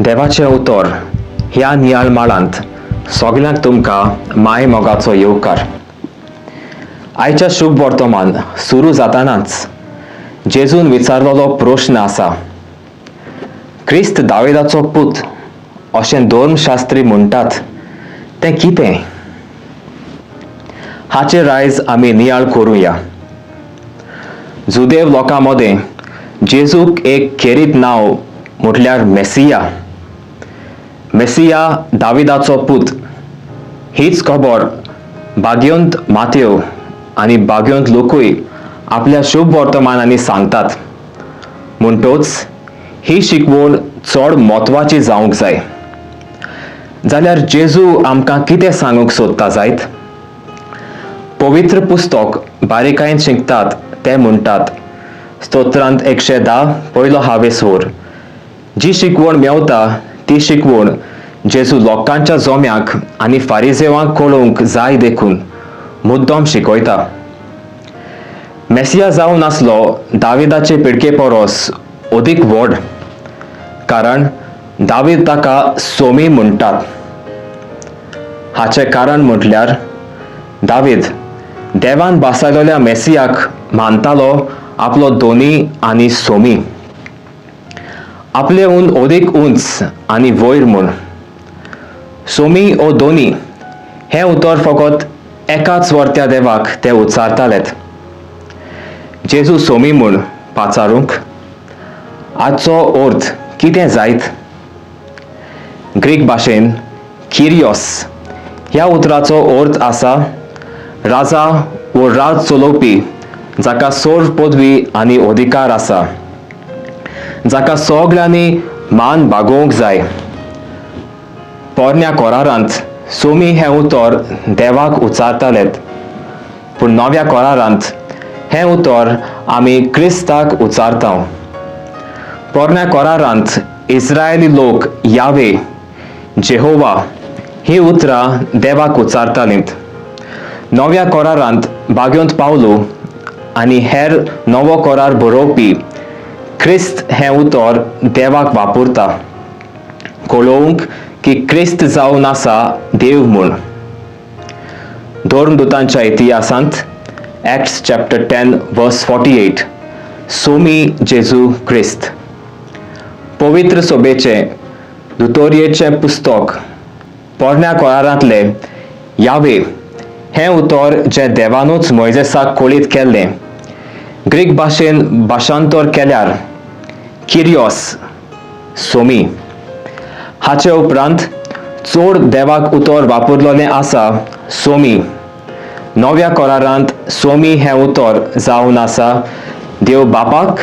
देवाचें उतर ह्या नियाळ माळांत सगल्यांक तुमकां माय मोगाचो येवकार. आयच्या शुभ वर्तमान सुरू जातानाच जेजून विचारलेलो प्रश्न आसा, क्रिस्त दावेदाचो पूत अशें धर्मशास्त्री म्हणटात तें कितें? हाचेर आयज आमी नियाळ करुया. जुदेव लोकां मदें जेजूक एक खेरीत नांव म्हटल्यार मेसिया. मेसिया दाविदाचो पूत हीच खबर भाग्योंत मातेव आनी भाग्योंत लोकूय आपल्या शुभ वर्तमानांनी सांगतात. म्हणटोच ही शिकवण चड म्हत्वाची जावंक जाय. जाल्यार जेजू आमकां कितें सांगूंक सोदता जायत? पवित्र पुस्तक बारीकायेन शिकतात ते म्हणटात, स्तोत्रांत 110 पयलो हावेसोर जी शिकवण मेवता ती शिकवण जेजू लोकांच्या जोम्याक आनी फारिजेवांक कळोवंक जाय देखून मुद्दम शिकयता. मेसिया जावन आसलो दाविदाचे पिडके परस अदीक व्हड, कारण दावीद ताका सोमी म्हणटात. हाचें कारण म्हटल्यार दावीद देवान बासायलेल्या मेसियाक मानतालो आपलो दोनी आनी सोमी, आपले हून अदीक उंच आनी वयर म्हूण. सोमी ओ दोनी हें उतर फकत एकाच वर्त्या देवाक ते उच्चारतालेत. जेजू सोमी म्हूण पाचारूंक हाचो अर्थ कितें जायत? ग्रीक भाशेन किरियोस ह्या उतराचो अर्थ आसा राजा वो राज चलोवपी, जाका सर्व पदवी आनी अधिकार आसा, जाका सगळ्यांनी मान बागोवंक जाय. पोरण्या कोरारांत सोमी हें उतर देवाक उच्चारतालेत, पूण नव्या कोरारांत हें उतर आमी क्रिस्ताक उच्चारता. पोरण्या कोरारांत इस्रायली लोक यावे, जेहोवा ही उतरां देवाक उच्चारतालीं. नव्या कोरारांत बाग्योंत पावलो आनी हेर नवो कोरार बरोवपी क्रिस्त हें उतर देवाक वापरता, कळोवंक की क्रिस्त जावन आसा देव म्हूण. धर्मदूतांच्या इतिहासांत Acts chapter 10 verse 48 Somi जेजू क्रिस्त. पवित्र सोबेचें दुतोरयेचें पुस्तक पोरण्या कोरारांतलें यावे हें उतर जें देवानूच मोयजेसाक कळीत केल्लें, ग्रीक भाशेन भाशांतर केल्यार किरियोस सोमी. हाचे उपरांत चड देवाक उतर वापरलेलें आसा सोमी. नव्या कोरारांत सोमी हें उतर जावन आसा देव बापाक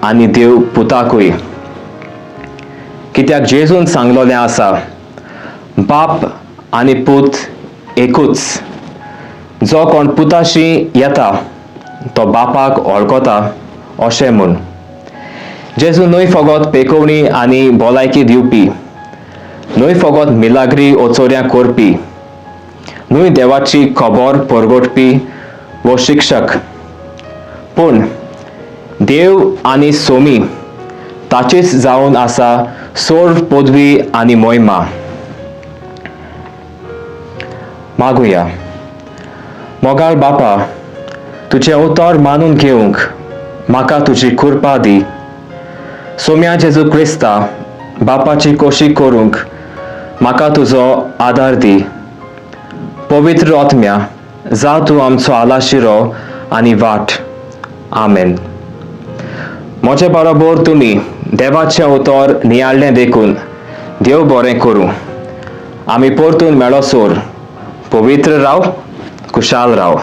आनी देव पुताकूय, कित्याक जेजून सांगलेलें आसा, बाप आनी पूत एकूच. जो कोण पुताशी येता तो बापाक वळखता अशें म्हूण. जेजू न्हय फकत पेकोवणी आनी भलायकी दिवपी, न्हय फकत मिलाग्री ओचोऱ्यां करपी, न्हय देवाची खबर परगटपी वो शिक्षक, पूण देव आनी सोमी ताचीच जावन आसा सर्व पदवी आनी मोहिमा. मागुया. मोगाळ बापा, तुजें उतर मानून घेवंक म्हाका तुजी कृपा दी. सोम्या जेजू क्रिस्ता बापाची कोशी करूंक म्हाका तुजो आदार दी. पवित्र आत्म्या, जा तूं आमचो आलाशिरो आनी वाट. आमेन. म्हजे बरोबर तुमी देवाचें उतर नियाळ्ळें देखून देव बरें करूं. आमी परतून मेळोसर पवित्र राव, कुशाल राव.